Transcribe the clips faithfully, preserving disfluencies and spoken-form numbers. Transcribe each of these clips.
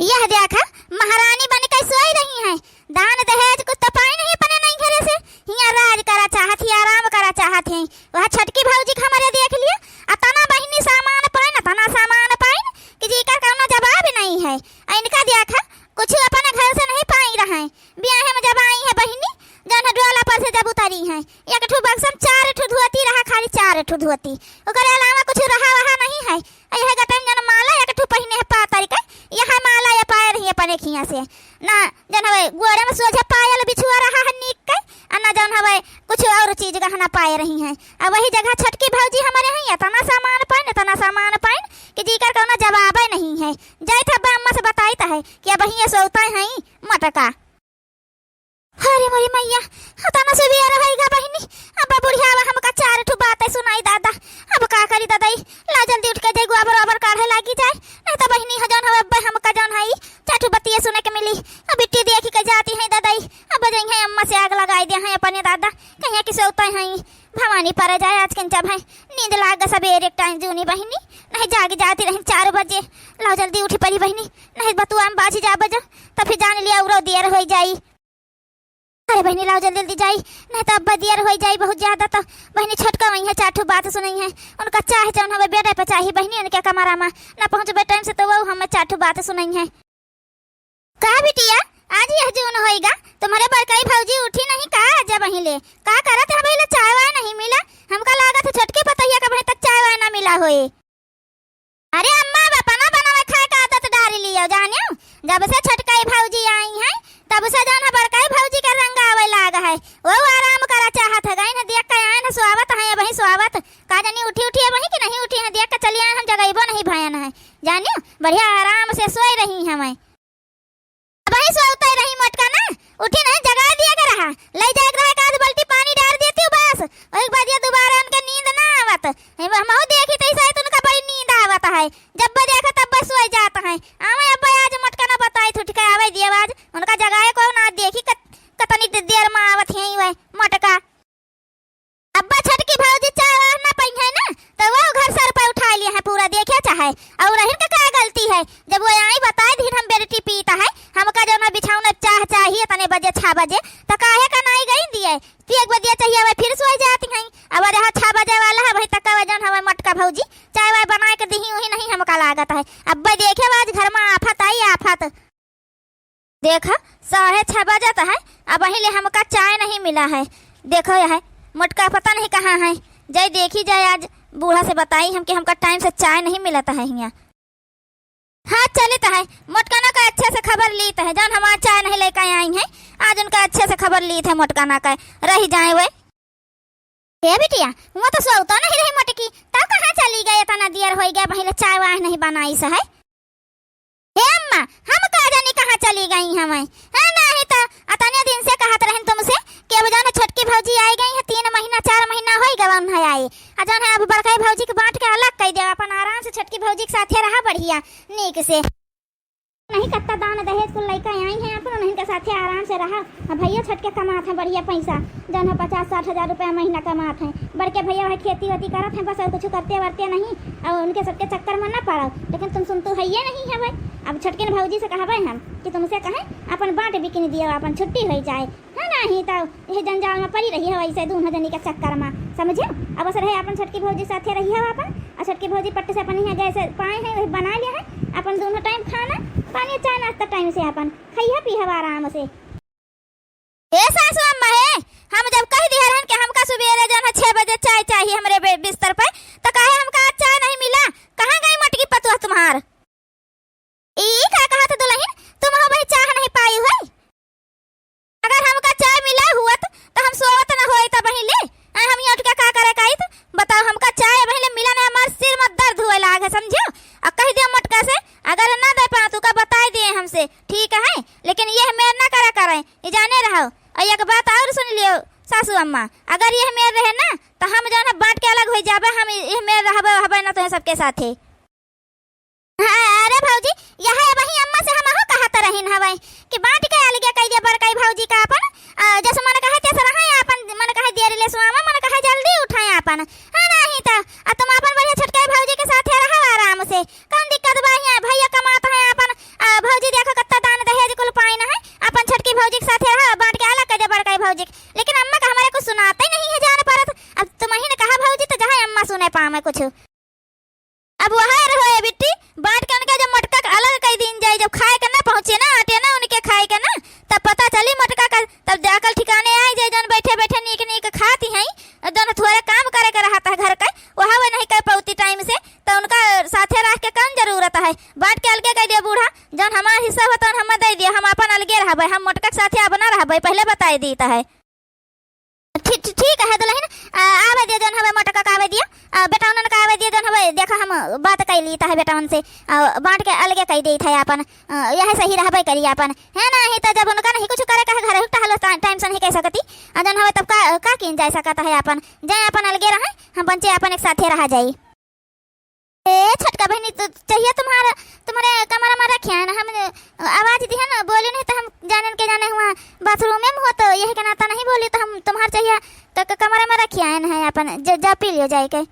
यह देखा, महारानी बन के सोई रही हैं। दान दहेज कुछ तो पाइन ही अपने नैहरे से। हियाँ राज करा चाहत ही, आराम करा चाहत ही। वह छोटकी भौजी के हमरे देख लिया, अतना बहिनी सामान पाइन, अतना सामान पाइन कि जेकर कौनो जवाब नहीं है। आ इनका देखा, कुछ अपने घर से नहीं पाई रहे। बियाहे में जब आई है बहिनी, जौन है डोला पर से जब उतरी हैं, एक ठो बक्सा में चार ठो धोती रहा, खाली चार ठो धोती, ओकरे अलावा कुछ रहा वहा नहीं है। यह गटन जन माला एक ठो पहिने है पातर के, यह माला ये पाए रही अपने खिया से। ना जौन हवे गोड़े में सोझे पायल बिछुआ रहा है नीक के, आ ना जौन हवे कुछ और चीज गहना पाए रही हैं। आ वही जगह छोटकी भौजी हमरे हैं, इतना सामान पाइन, इतना सामान पाइन कि जेकर कौनो जवाबे नहीं है। जाइत हब्बे अम्मा से बताइत है कि अबहीं ये सोवतै हैं मोटका। अरे मोरी मैया, अतना सुबियर होइगा बहिनी, अब बुढ़ियावा हमका चार ठो बातें सुनाई दादा। अब का करी दादाई, ला जल्दी उठ के जाई, गोबर ओबर काढ़े लागी जाए, नहीं तो बहिनी ह जौन हवे अब्बे हमका जौन है चार ठो बतिये सुने के मिली। अब बिट्टी देखी के जाती हैं दादाई, अब जइहैं अम्मा से आग लगाई देहैं अपने दादा, कहिया कि सोवतै हैं। भवानी परे जाए आज के जब है, नींद लाग सबेरे टाइम जूनी बहिनी, नहीं जाग जाती रही चार बजे। लाओ जल्दी उठी परी बहिनी, नहीं बतुआ में बाझी जा बजो, तब फिर जान लिया उरो देर होई जाई। अरे बहिनी लाओ जल्दी जल्दी जाई, नहीं तो अब देर होई जाई बहुत ज्यादा। तो बहिनी छोटका वहीं है, चार ठो बात सुनइहैं, उनका चाहे जौन हवे बेडे पे चाही बहिनी उनके कमरा में, ना पहुँचबे टाइम से तो वो हमें चार ठो बात सुनइहैं। का बिटिया, आज यह जून होइगा, तुम्हरे बड़कई भौजी उठी नहीं का? आज अबहीं ले का करत है, अबहीं ले चाय वाय नहीं मिला? हमका लागत है छोटकी पतोहिया का अबहीं तक चाय वाय ना मिला होए। अरे अम्मा, अब अपना बनावे खाए का आदत डार लियो, जानियो, जब से छोटकई भौजी आई हैं, तब से जौन है बड़कई भौजी के रंग आवै लाग है। वो आराम करा चाहत है, गई न देख के आए न सोवत है, अबहीं सोवत, का जानी उठी उठी अबहीं कि नहीं उठी है, देख के चली आए, हम जगइबो नहीं भयन है, जानियो, बढ़िया आराम से सोई रही हमें। अबहीं सोवतै रही मोटका ना, उठी नहीं, जगाए दिया के रहा, लइ जाए के रहा, एक आध बाल्टी पानी डार देती हूँ बस, ओही के बाद ये दोबारा उनके नींद ना आवत। हम, हमहू देखी तो शायद उनका बड़ी नींद आवत है, जब देखा तब सोई जात है। आवे अब्बे आज मोटका ना बताई, उठ के आवे दिया आज, उनका जगाए को ना देखी कत-, कतनी दे-, देर में आवत है वह मोटका। अब्बा छोटकी भौजी चाय वाह ना पइहैं ना, तो वो घर सर पे उठाए लिहे हैं पूरा, देखे चाहे। और रहिन का का गलती है, जब वो आई बताए दिन हम बेरटी पीत है, हमका जौन है बिछौना चाह चाहिए तने बजे, छह बजे, तो काहे का नाई गई दिए? पिए के बदिया चाहिए, वह फिर सोई जाती हैं। अब जहाँ छह बजे वाला है, वहीं तक का जौन हमें मोटका भौजी चाय वाय बनाए के दिही, वही नहीं हमका लागत है। अब्बा देखे आज घर में आफत आई, आफत। देखा, साढ़े छह बजत है, अबहीं ले हमका चाय नहीं मिला है। देखो यह मोटका पता नहीं कहाँ है, जाई देखी जाए, आज बूढ़ा से बताई हम कि हमका टाइम से चाय नहीं मिलत है हियाँ। हाँ, चलित है, मोटका ना का अच्छे से खबर लीत है, जौन हमार चाय नहीं लेके आई हैं, आज उनका अच्छे से खबर लीत है, मोटका ना का रही जाए वे। हे बिटिया, हुआँ तो सोवतो नहीं रही मोटकी, तब कहाँ चली गई? इतना देर होई गया, पहिले चाय वाय नहीं बनाई से है। हे अम्मा, हम का जानी कहाँ चली गई हमें? हाँ, नहीं तो अतने दिन से कहत रहन तुमसे कि अब जौन है छोटकी भौजी आई गई है, तीन महीना, चार महीना होई गवन है आई। आ जौन है अब बड़काई भौजी के बाँट के अलग कई देवा, अपन आराम से छोटकी भौजी के साथे रहा बढ़िया, नीक से। नहीं कत्ता दान दहेज कुल लइका आई हैं, अपन उन्हीं के साथे आराम से रहा। अब भैया छोटके कमात हैं बढ़िया पैसा, जौन है पचास साठ हजार रुपया महीना कमात हैं। बड़के भैया वह खेती वेती करत हैं, बस और कुछ करते वरते नहीं, और उनके सबके चक्कर में ना पड़ो। लेकिन तुम सुनतू है ये नहीं है भाई। अब छोटकिन भौजी से कहबे हम कि तुमसे कहें अपन बाँट बिकिन दियो, अपन छुट्टी हो जाए। हाँ, नहीं तो यह जंजाल में पड़ी रही है वैसे दोनों जनी के चक्कर में, समझे? अब बस रहे अपन छोटकी भौजी साथे रही है अपन, और छोटकी भौजी पट्ट से अपन यहाँ गैस पाए हैं, वही बना लिया है, अपन दोनों टाइम खाना, पानी, चाय, नाश्ता टाइम से अपन खाइए पी है आराम से। हे सासू अम्मा हे, हम जब कह दिए रहन कि हमका सुबेरे जौन है छह बजे चाय चाहिए हमरे बे-, बिस्तर पे, तो काहे हमका आज चाय नहीं मिला? कहाँ गई मोटकी पतुआ तुम्हार? ई का कहत दुलहिन, तुम हो भाई चाह नहीं पाई हुई? अगर हमका चाय मिला हुअत, तो हम सोवत न होइत अबहीं ले। आ, हम यहाँ उठ के का करे काइत? बताओ, हमका चाय अबहीं ले मिला नहीं, हमार सिर में दर्द हुए लाग है, समझियो? और कह दिया मोटका से, अगर ना दे पाओ, तो का बताई दिए हमसे, ठीक है? लेकिन यह मेर ना करा करें, ये जाने रहो। और एक बात और सुन लियो सासू अम्मा, अगर यह मेर रहे ना, तो हम जौन है बाँट के अलग हो जाबे, हम यह मेर रहबे, रहबे ना तो सबके साथे। हाँ, अरे भौजी, यह अबहीं अम्मा से हमहू कहत रहिन हवै कि बाँट के अलगे कइ दे बड़काई भौजी का अपन, आ, जैसे मन कहे तैसे रहे अपन, मन कहे देर ले सुआवे, मन कहे जल्दी उठाए अपन। हाँ, नहीं तो, आ, तुम अपन बढ़िया छोटकाई भौजी के साथे रहो आराम से, कौन दिक्कत बा? यहाँ भैया कमात है अपन, आ, भौजी जौन हमार हिस्सा होत तौन हमें दइ दियो, हम आपन अलगे रहबै, हम मोटका के साथे अब ना रहबै, पहिले बताइ दीत है। ठी-, ठी-, ठीक है दुलहिन, आ, आवे दियो जौन हवे मोटका का आवे दियो, आ, बेटौनन का आवे दियो जौन हवे, देखा हम बात कइ लीत है बेटौन से, आ, बाँट के अलगे कइ दीत है आपन, आ, यह सही रहबै करी आपन, है ना? ही तो जब उनका नहीं कुछ करे कहे घर टहलो टा-, टाइम से नहीं कह सकती, आ, जौन हवे तब का, का कीन जाइ सकत है आपन, जाए आपन अलगे रहै, हम पंचे आपन एक साथे रहा जाई। ए, छोटका बहिनी, तो चाहिए तुम्हारा, तुम्हरे कमरा मा रखे हैं ना, हम, अ, आवाज दिहे ना, बोली नहीं तो हम जानेन के जाने हुआ बाथरूमे मा हो, तो यही के नाता नहीं बोली, तो हम तुम्हार चाहिए क-, क-, कमरा मा रखे हैं ना, है आपन, ज-, जा पी लियो जाए के।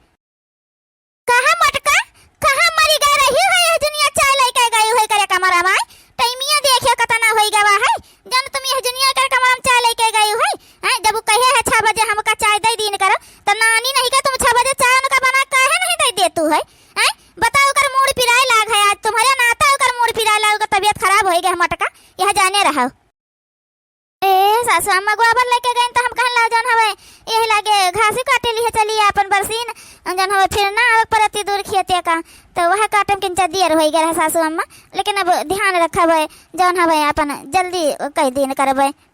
कहाँ मोटका, कहाँ मरी गए रही है, यह दुनिया चाय लेके गई है करे कमरा मा, टाइमिया देखियो कतना होई गवा है, जौन तुम यह जुनिया कर कमरा मा चाय लेके गई है, हैं? जब उ कहे है छह बजे हमका चाय दइ दीन करो, तो नानी नहीं के तुम छह बजे चाय उनका बना काहे नहीं दइ देतू है, हैं? बताओ, ओकर मूड़ पिराए लाग है आज, तुम्हरे नाता ओकर मूड़ पिराए लाग, ओकर तबियत खराब होई गए मोटका, यह जाने रहो। ए, सासु अम्मा गोबर लेके गईन, तो हम कहन ला जौन हवे, यही लागे घासी काटे लिए चली आपन बरसीन, जौन हवे फिर ना आवे परती दूर खेते का, तो वह काटे में किंचा देर होई गए रहे सासु अम्मा, लेकिन अब ध्यान रखबे, जौन हवे आपन जल्दी कइ दीन करबे।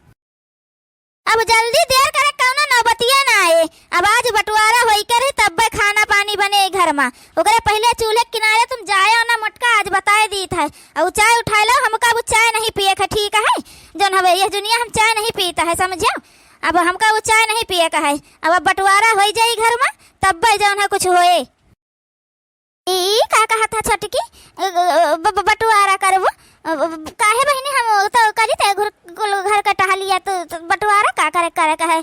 अब जल्दी देर करे कौनो नौबतिये ना आए। अब आज बंटवारा होई करे तब्बे खाना पानी बने घर मा। ओकरे पहिले चूल्हे किनारे तुम जायो ना मोटका, आज बताए दीत है। अब चाय उठाए लो, हमका अब चाय नहीं पिए के, ठीक है? जौन हवे यह दुनिया हम चाय नहीं पीत है, समझो? अब हमका अब चाय नहीं पिए के है। अब, अब बंटवारा होई जाई घर मा, तब्बे जौन है कुछ होए। ई का कहत ह छोटकी? अ, अ, ब-, ब-, बंटवारा करबो? अ, ब-, ब-, काहे बहिनी, हम तो करी ते घुर-, कुल घर का टहलिया, तो, तो बंटवारा का करे, करे का है?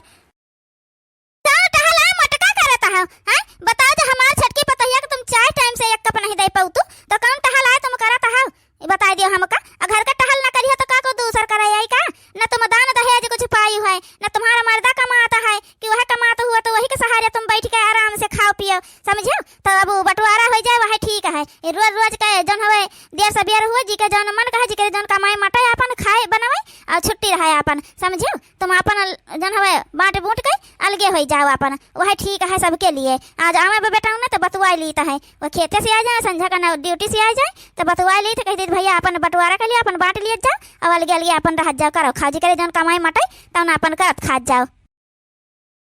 का टहला मोटका करत ह, हैं? बताओ, जो हमार छोटकी पतोहिया के तुम चाय टाइम से एक कप नहीं दे पाऊ तू, तो कौन टहला तुम करत ह? ई बताई दियो हमका, आ घर का टहल ना करियो तो का को दूसर करे आई का? ना तुम दान दहेज कुछ पाई है, ना तुम्हारा मर्दा कमाता है कि वह कमाता हुआ तो वही के सहारे तुम बैठ के आराम से खाओ पियो, समझियो? तो अब उ बंटवारा हो जाए वह ठीक है। ये रोज रोज के जौन हवे देर सबेर हुआ जी के जौन मन कहे जी के जौन कमाए मटाए आपन खाए बनावे और छुट्टी रहे आपन, समझियो? तुम आपन अल-, जौन हवे बाँट बूँट के अलगे हो जाओ आपन, वह ठीक है सबके लिए। आज आवे बे बेटा उन्हें तो बतुआ लीत है, वो खेते से आ जाए, संझा का ना ड्यूटी से आ जाए, तो बतुआ लीत, कह दीत, "भैया, आपन बंटवारा कर लिया, आपन बाँट लिए जाओ, अब अलगे अलगे आपन रहत जाओ, करो खाओ, जी करे जौन कमाई मटाई, तौन आपन करत खात जाओ।"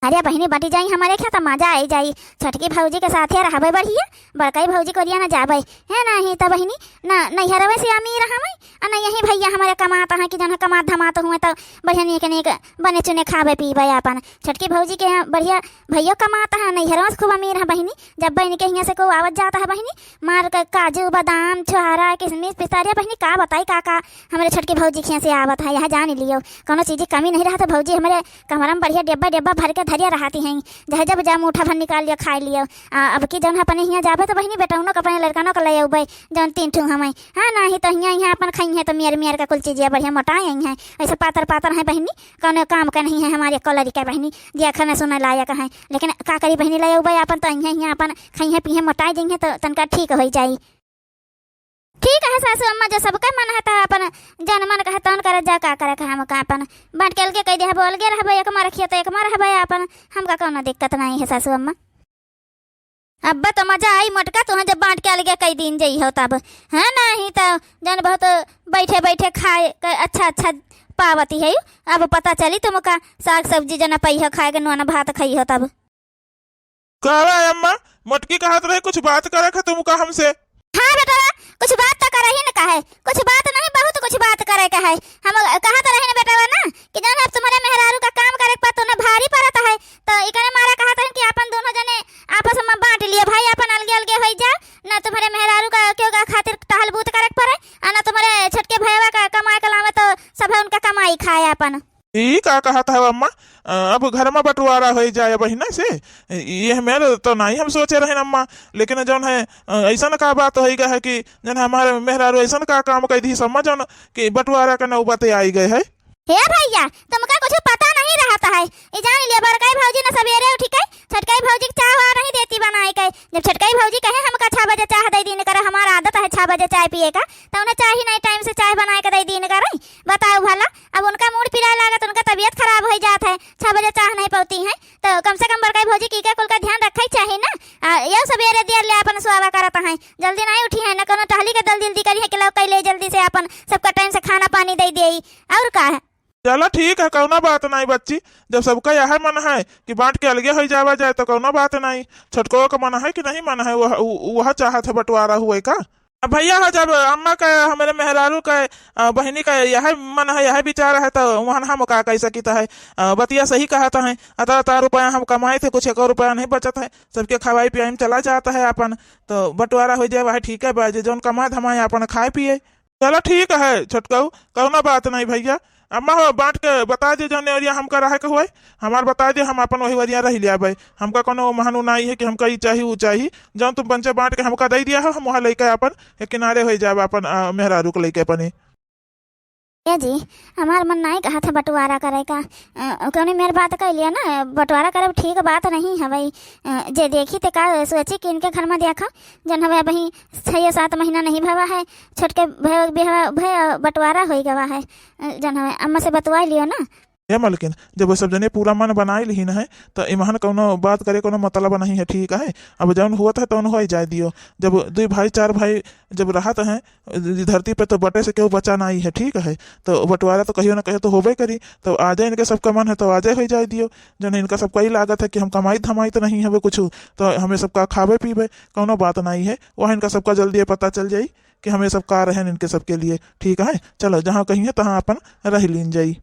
अरे बहिनी, बँटी जाई हमारे खेत, मजा आई जाई, छोटकी भौजी के साथे रहबे बढ़िया, बड़कई भौजी कोरिया न जाबे, है नाही त बहिनी, न नैहरवे से अमीर हमै, आ न यही भैया हमारे कमात हैं कि जौन कमात धमात हुए तो बढ़िया नीक नीक बने चुने खाबे पीबे आपन। छोटकी भौजी के यहाँ बढ़िया भैया कमात हैं, नैहरवा से खूब अमीर हैं बहिनी। जब बहिनी के हियाँ से को आवत जात है बहिनी, मार के काजू, बादाम, छोहारा, किशमिश, पिस्ता, अरे बहिनी का बताई का का हमरे छोटकी भौजी के हियाँ से आवत है, यहाँ जान लियो। कौनो चीज की कमी नहीं रहत है भौजी, हमरे कमरा में बढ़िया डिब्बा डिब्बा भर के धरिया रहती हैं, जहाँ जब जा मुठा भर निकाल लियो, खाए लियो। आ, अब की जौन अपने हियाँ जाबे तो बहिनी बेटौनो के अपने लड़कनों के ले अउबे, जौन तीन ठू हमें। हाँ, नाही तो हियाँ, हियाँ अपन खाई हैं तो मियर मियर का कुल चीजिया बढ़िया मोटाए आई हैं। ऐसे पातर पातर हैं बहिनी, कौनो काम का नहीं है हमारे कलरी का बहिनी, जे खाना सुना लायक है। लेकिन का करी बहिनी, ले अउबे अपन तो हियाँ, हियाँ अपन खाई हैं पी हैं मोटाए जाई हैं तो तनका ठीक हो जाई। ठीक है सासू अम्मा, जो सबका मन है तो अपन जौन मन कहे तौन करत जा, का करे के हमका अपन बाँट के अलगे कह दे, अलगे रहबे, एक मा रखिए तो एक मा रहबे अपन, हमका कौनो दिक्कत नहीं है सासू अम्मा। अब्बा तो मजा आई मोटका, तुहें जब बाँट के अलगे कई दिन जई हो तब, है नाही तो जौन बहुत बैठे बैठे खाए के अच्छा अच्छा पावती है। अब पता चली तुमका साग सब्जी जना पई हो खाए के, नून भात खाई हो तब। का बा अम्मा, मोटकी कहत रहे कुछ बात करे के तुमका हमसे। हाँ बेटवा, कुछ बात तो करही न कहे, कुछ बात नहीं, बहुत कुछ बात करे के है। हम कहत रहे न बेटवा ना कि जौन अब तुम्हरे मेहरारू का काम करे के पा, तोने भारी पड़त है, तो इकरे मारे कहत रहे कि अपन दोनों जने आपस में बाँट लिए भाई, अपन अलगे अलगे होई जा, ना तुम्हरे मेहरारू का केहू का खातिर टहल बूत करे के पड़े, आ ना तुम्हरे छोटके भैया का कमाए के लावे, तो सब उनका कमाई खाए अपन। ई का कहत हव अम्मा? अ, अब घर में बंटवारा होई जाए बहिना से? ये मेर तो नाही हम सोचे रहेन अम्मा, लेकिन जौन है, अ, ऐसन का बात होई गा है कि जौन हमारे मेहरारू ऐसन का काम कई दी अम्मा जौन कि बंटवारा के नौबत आई गए है? हे भैया, तुमका कुछ पता नहीं रहत है। ई जान लिया, बड़काई भौजी न सबेरे उठी के छोटकाई भौजी के चाह वाह नहीं देती बनाए के। जब छोटकाई भौजी कहे, "हमका छह बजे चाह दे दीन करे, हमार आदत है छह बजे चाय पिए का," तो उन्हें चाही नहीं, टाइम से चाय बनाए के दे दीन करे। बताओ भला, अब उनका मूड पिराए लागत, उनका तबियत खराब होइ जात है, छह बजे चाह नहीं पौती हैं, तो कम से कम बड़काई भौजी की के कुल का ध्यान रखे चाही ना। आ, यौ सबेरे देर ले आपन सुआवा करत हैं, जल्दी नहीं उठी हैं, न कोनो टहली के दल जल्दी करी है कि लौ कैले जल्दी से आपन सबका टाइम से खाना पानी दे दे, और का है। चलो ठीक है, कौनो बात नहीं बच्ची, जब सबका यह मन है कि बांट के अलगे हो जावा जाए तो कौनो बात नहीं। छोटको का मन है कि नहीं मन है, वह, वह चाहत है बंटवारा हुए का। अब भैया हो, जब अम्मा का, हमरे मेहरारू का, अ, बहिनी का यह मन है, यह विचार है, तो वहन हम का कह सकित है। अ, बतिया सही कहत है, अतः अतः रुपया हम कमाए थे, कुछ एको रुपया नहीं बचत है, सबके खवाई पियाई में चला जाता है अपन, तो बंटवारा हो जाए, वह ठीक है बा, जे जौन कमाए धमाए अपन खाए पिए। चलो ठीक है छोटकऊ, कौनो बात नहीं भैया। अम्मा हो, बांट के बता दे जौन एरिया हमका रहे के हुए, हमार बता दे, हम अपन वही एरिया रह लिया भाई। हमका कोनो महन उनाई है कि हमका ई चाही ऊ चाही, जौन तुम पंचे बांट के हमका दे दिया हो, हम वहाँ लेके अपन एक किनारे हो जाब अपन, अ, मेहरारू के लेके अपने। ए जी, हमार मन नहीं कहा था बंटवारा करे का। अ, कौने मेर बात कह लिया ना, बंटवारा करब ठीक बात नहीं है भाई। अ, जे देखी ते का सोची कि इनके घर में देखा, जौन हवे अबहीं छह सात महीना नहीं भवा है, छोटके भय, बिहवा, भय बंटवारा होई गवा है। अ, जौन हवे अम्मा से बतवा लियो ना। ए मलकिन, जब वो सब जने पूरा मन बनाए लिहिन है, तो इमहन कौनो बात करे कौनो मतलब नहीं है, ठीक है? अब जौन हुआ था तौन हो जाए दियो। जब दुई भाई चार भाई जब रहत हैं धरती पे, तो बटे से केहू बचा नहीं है, ठीक है? तो बंटवारा तो कहियो ना कहियो तो होबे करी। तो आजे इनके सबका मन है तो आजे हो जाए दियो। जौन इनका सबका ई लागत है कि हम कमाई धमाई तो नहीं हवे कुछ, तो हमें सबका खावे पीवे कौनो बात नहीं है, वह इनका सबका जल्दी पता चल जाई कि हमें सब का रहन इनके सबके लिए, ठीक है? चलो, जहाँ कहिए तहाँ अपन रह लीन जाई।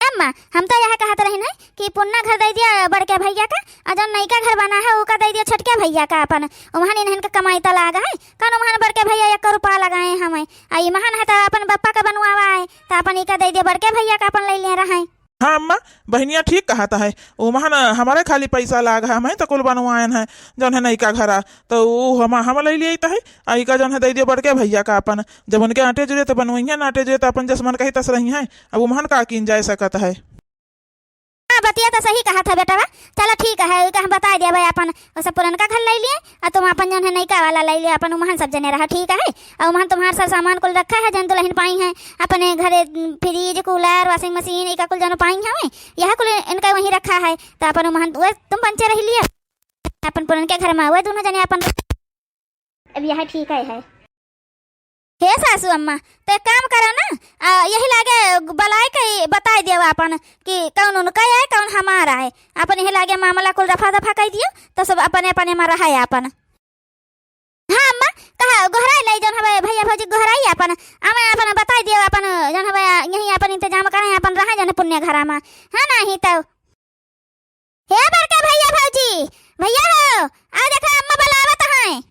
अम्मा, हम तो यह कहत रहिन है कि पुन्ना घर दे दिया बड़के भैया का, और जौन नयका घर बना है, ओका दे दिया छोटके भैया का अपन। उमहन इन्हन के कमाई त लाग है, कौन उमहन बड़के भैया एक रुपया लगाए हमें, आ इमहन है तो अपन बप्पा का बनवावा है, तो अपन इका दे दिया बड़के भैया का, अपन ले लिए रहे। हाँ अम्मा, बहिनिया ठीक कहत है, उमहन हमारे खाली पैसा लाग है, हमें तो कुल बनवाएन है, जौन है नयका घरा, तो ऊ हम, हम ले लिए तो है, आ इका जौन है दे दियो बड़के भैया का अपन, जब उनके आटे जुरे तो बनवइहें, ना आटे जुरे तो अपन जस मन कही तस रही हैं। अब उमहन का कीन जाए सकत है। हाँ, बतिया तो सही कहा था बेटवा। चलो ठीक है, इका हम बता दिया भाई अपन, वो सब पुरनका घर ले लिए, आ तुम अपन जौन है नयका वाला ले लिए, अपन उमहन सब जने रहा, ठीक है? और उमहन तुम्हार सब सामान कुल रखा है, जौन दुल्हन पाई है, अपने घरे फ्रिज, कूलर, वाशिंग मशीन, इका कुल जौन पाई हमें, यह कुल इनका वहीं रखा है, तो अपन उमहन वह तुम पंचे रह लिए, अपन पुरनके घर में वह दोनों जने अपन। अब यह ठीक है, है। हे सासू अम्मा, तो एक काम करो ना, आ, यही लागे बलाए के बताए दियो अपन कि कौन उनका है, कौन हमारा है। अपन यही लागे मामला कुल रफा दफा कर दियो, तो सब अपने अपने में रहे अपन। हाँ अम्मा, कहा गोहराई लाई जौन हवे भैया भौजी गोहराई अपन, हमें अपन बताए दियो अपन जौन हवे यही अपन इंतजाम करें अपन रहे जौन पुन्ने घरा में, है ना ही तो। हे बड़के भैया भौजी, भैया हो, आ देखा अम्मा बुलावत हैं।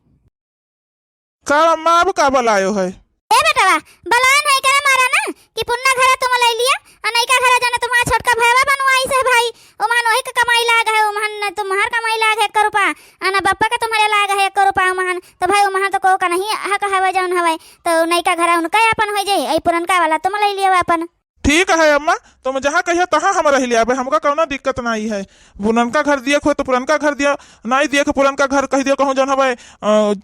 का अम्मा, अब का बुलायो है? ए बेटवा, बुलाए नहीं करे मारा ना कि पुन्ना घरा तुम ले लिया, आ नयका घरा जाने तुम्हारा छोटका भैया बनवाई से भाई, उमहन वही का कमाई लाग है, उमहन न तुम्हार कमाई लाग है एक रुपया, आ ना बप्पा का तुम्हारे लाग है एक रुपया उमहन, तो भाई उमहन तो को का नहीं हक हवे जौन हवे, तो नयका घरा उनका अपन हो जाए, आई पुरनका वाला तुम ले लियो अपन। ठीक है अम्मा, तुम जहाँ कहियो तहाँ हम रह लिया, हमका कौनो दिक्कत नहीं है। पुरनका घर दिए हो तो पुरनका घर दियो, नहीं दिए के पुरनका घर कह दियो कहूँ जौन हवे, अ,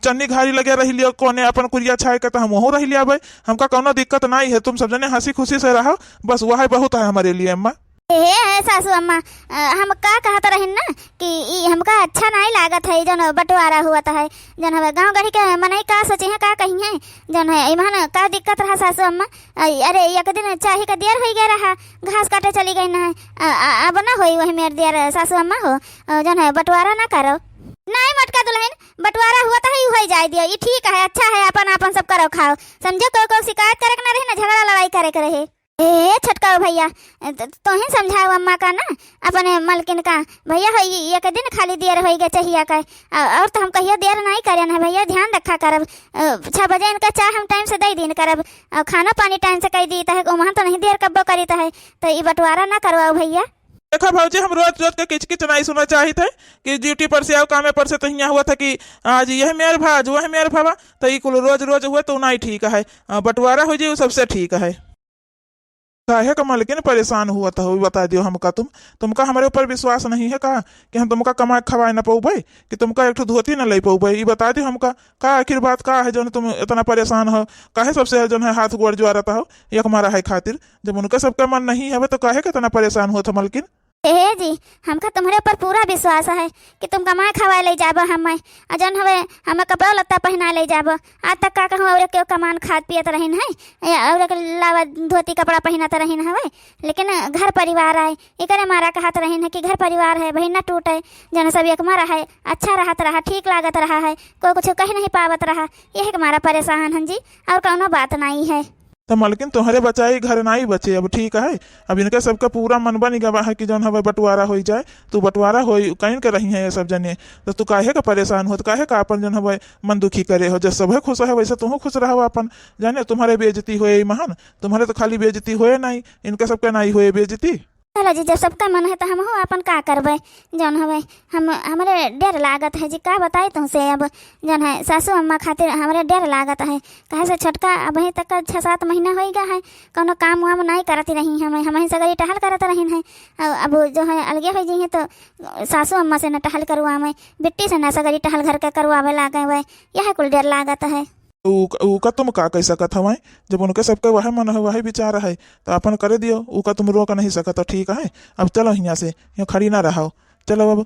चन्नी घारी लगे रह लियो कोने अपन कुरिया छाए के, तो हम वहूँ रह लिया। हमका कौनो दिक्कत नहीं है, तुम सब जने हँसी खुशी से रहो, बस वह बहुत है हमारे लिए अम्मा। हे, हे सासू अम्मा, अ, हम का कहत रहिन ना कि ई हमका अच्छा नहीं लागत है जौन बंटवारा हुआ है, जौन हवे गाँव गढ़ी के मनई का सोचिहें का कहिहें, जौन है इमहन का दिक्कत रहा सासू अम्मा। अ, अरे एक दिन चाही का देर होई गया रहा, घास काटे चली गई ना, अ, अ, अब ना होई वही मेर देर सासू अम्मा हो, अ, जौन है बंटवारा ना करो। नहीं मोटका दुल्हन, बंटवारा हुआ तो ही होई जाए दियो, ई ठीक है, अच्छा है, अपन अपन सब करो खाओ, समझो कोई कोई शिकायत करे के ना रहे ना झगड़ा लड़ाई करे के रहे। ए छोटका भैया, त-, तोहिन समझाओ अम्मा का ना, अपने मलकिन का। भैया हो, ये एक दिन खाली देर होई गए चाहिया का, अ-, और तो हम कहियो देर नहीं करेन है भैया, ध्यान रखा करब। अ, छह बजे इनका चाय हम टाइम से दे दीन करब, अ, खाना पानी टाइम से कह दी, तहे उमहन तो नहीं देर कब्बो करी तहे, तो ये बंटवारा ना करवाओ भैया। देखा भौजी, हम रोज रोज के किचकिच नहीं सुना चाहित है कि ड्यूटी पर से आओ, कामे पर से, तो हियाँ हुआ था कि आज यह मेर भा, आज वह मेर भवा, तो ये कुल रोज रोज हुआ तो नहीं ठीक है। अ, बंटवारा हो जाए, वो सबसे ठीक है। काहे का मलकिन परेशान हुआ था, ई बता दियो हमका तुम। तुमका हमरे ऊपर विश्वास नहीं है का कि हम तुमका कमाए खवाए न पउबे, कि तुमका एक ठो धोती न लइ पउबे? ई बता दियो हमका, का आखिर बात का है जौन तुम इतना परेशान हो? काहे सबसे जौन है हाथ गोड़ ज्वारत हो एक मारा है खातिर? जब उनका सबका मन नहीं हवे तो काहे के इतना परेशान हुआ था मलकिन? ए जी, हमका तुम्हरे ऊपर पूरा विश्वास है कि तुम कमाए खवाए लइ जाबो हमें, और जौन हवे हमें कपड़ा लत्ता पहिनाए लइ जाबो। आज तक का कहूँ, और केहू कमान खात पियत रहिन है, या और के अलावा धोती कपड़ा पहिनत रहिन हवे, लेकिन घर परिवार आए, एकरे मारा कहत रहिन है कि घर परिवार है, बहिन न टूटे, जौन सब एक मारा है, अच्छा रहत रहा, ठीक लागत रहा है, कोई कुछ कह नहीं पावत रहा, यही के मारा परेशान हन जी, और कौनो बात नहीं है। तो मलकिन, तोहरे बचाई घर नाई बचे। अब ठीक है, अब इनके सबका पूरा मन बन गवा है कि जौन हवे बंटवारा होई जाए, तू बंटवारा होई कहीं के रही है ये सब जने, तो तू काहे का परेशान हो, तो काहे का अपन जौन हवे मन दुखी करे हो? जब सभे खुश है वैसे तू खुश रहो अपन। जाने तुम्हारे बेइज्जती होए ई महान, तुम्हारे तो खाली बेइज्जती होए नहीं, इनके सबके नाई होए बेइज्जती। चलो जी, जब सबका मन है तो हमहू अपन का करबे, जौन हवे हम, हमरे डर लागत है जी, का बताई तुमसे। अब जौन है सासू अम्मा खातिर हमरे डर लागत है, काहे से छोटका अबहीं तक का छः सात महीना होई गा है, कौनो काम वाम नाई करत रही हमें, हमहीं सगरी टहल करत रहिन है। अब, अब जो है अलगे हो जी है तो सासू अम्मा से न टहल करवावे, बिट्टी से न सगरी टहल घर के करवावे लागे हुए, यह कुल डर लागत है। उ, उ का तुम का कह सकत हवाई, जब उनके सबके वह मन है, वह विचार है, तो अपन करे दियो, उ का तुम रोक नहीं सकत हो, ठीक है? अब चलो हियाँ से, यूँ खड़ी ना रहो, चलो अब।